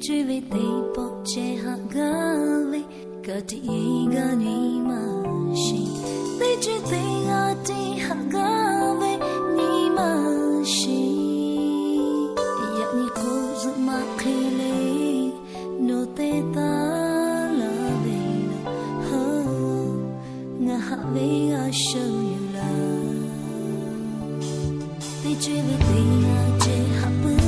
co-e ve teˇ pawˆ ceh haꞈ gaˇ ve, ka tiꞈ yeˬ gaˇ nyi ma sheˍ. Teˇ co-e teˇ g'aˇ tiꞈ haꞈ gaˇ ve nyi ma sheˍ. Yaꞈ nyi k'o zuhꞈ maꞈ hk'e le, nawˬ te taˍ laˇ ve yoˬ. Hawˉ, ngaˬ haꞈ ve g'a sha yoˬ laˇ. Teˇ co-e ve teˇ g'aˇ ceh haꞈ pui